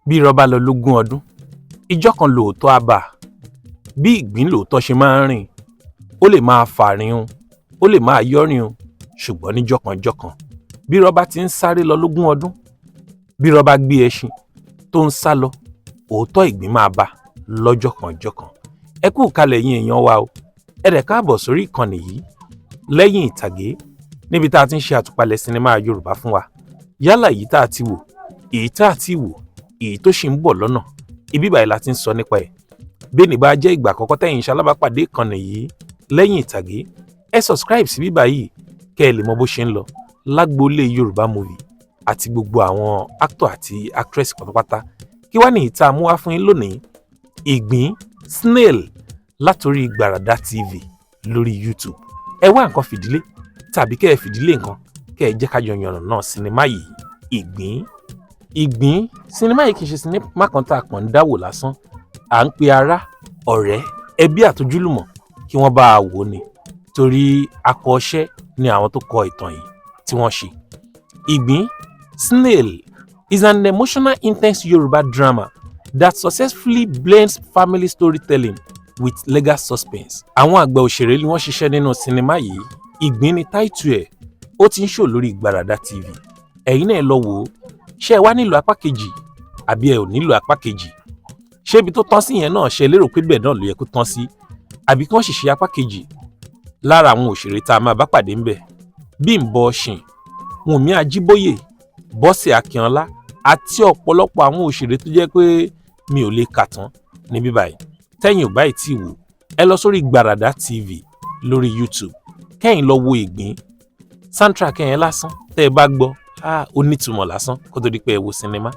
Bí irọ́ bá lọ lógún ọdún, ijọ́ kan lóòótọ́ á bá a. Bí ìgbín lóòótọ́ ṣe máa ń rìn, ó lè máa fààrin o, ó lè máa yọ́rìn o, ṣùgbọ́n níjọ́kanjọ́kan, bí irọ́ bá ti ń sáré lọ lógún ọdún, bí irọ́ bá gbé ẹṣin tó ń sá lọ, òótọ́ ìgbín máa bá lọ́jọ́kanjọ́kan. Ẹ kú ìkàlẹ̀ yín, èèyàn wa o. Ẹ dẹ̀ káàbọ̀ sórí ìkànnì yìí, Lẹ́yìn Ìtàgé, níbi tá a ti ń ṣe àtúpalẹ̀ sinimá Yorùbá fún wa. Yálà èyí tá a ti wò, èyí tá a ti wò, èyí tó ṣì ń bọ̀ lọ́nà, ibi báyìí la ti ń sọ nípa ẹ̀. Bẹ́ẹ̀ ni bá jẹ́ ìgbà àkọ́kọ́ tẹ̀yin ṣalábàápàdé ìkànnì yìí, Lẹ́yìn Ìtàgé, ẹ subscribe sí bíbá yìí kẹ́ ẹ lè mọ bó ṣe ń lọ lágboolé Yorùbá movie àti gbogbo àwọn actor àti actress pátápátá. Kí wá ní ìta mú wá fún yín lónìí? Ìgbín, Snail, látòrí Gbàràdà TV lórí YouTube. Ẹ wá nǹkan fìdílé tàbí kẹ́ ẹ fìdílé nǹkan, kẹ́ ẹ jẹ́ ká jọ yànnà náà sinimá yìí, Ìgbín. Ìgbín, sinimá yìí kì í ṣe sinimá kan tá a kàn ń dáwò lásán. À ń pe ará, ọ̀rẹ́, ẹbí àtojúlùmọ̀ kí wọ́n bá a wò ni, torí akọ́ṣẹ́ ni àwọn tó kọ ìtàn yìí tí wọ́n ṣe. Ìgbín, Snail, is an emotional, intense Yoruba drama that successfully blends family storytelling with legal suspense. Àwọn àgbà òṣèré ni wọ́n ṣiṣẹ́ nínú sinimá yìí. Ìgbín ni táìtù ẹ̀. Ó ti ń show lórí Gbàràdà TV. Ẹ̀yin náà lọ wò ó. Ṣé ẹ wá nílò apá kejì àbí ẹ ò nílò apá kejì? Ṣé ibi tó tán sí yẹn náà ṣe lérò pé bẹ́ẹ̀ náà ló yẹ kó tán sí, àbí kí wọ́n sì ṣe apá kejì? Lára àwọn òṣèré tá a máa bá pàdé ńbẹ̀, Bímbọ́ Oshin, Wùnmí Ajíbóyè, Bọ́sẹ̀ Akínọlá àti ọ̀pọ̀lọpọ̀ àwọn òṣèré tó jẹ́ pé mi ò lè kà tán níbí báyìí. Tẹ́yìn ò báyìí tí wò, ẹ lọ sórí Gbàràdà TV lórí YouTube, kẹ́yìn lọ wo Ìgbín. Soundtrack yẹn lásán tẹ́ ẹ bá gbọ́, ó nítumọ̀ lásán kó tó di pé ẹ wo sinimá.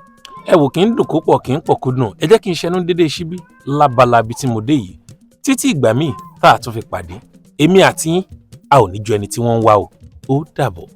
Ẹ wò, kí n dùn kó pọ̀, kí n pọ̀ kó dùn. Ẹ jẹ́ kí n ṣẹnu dédé síbí lábala ibi tí mo dé yìí. Títí ìgbà míì tá a tún fi pàdé, èmi àti yín, a ò ní ju ẹni tí wọ́n ń wá o. Ó dàbọ̀.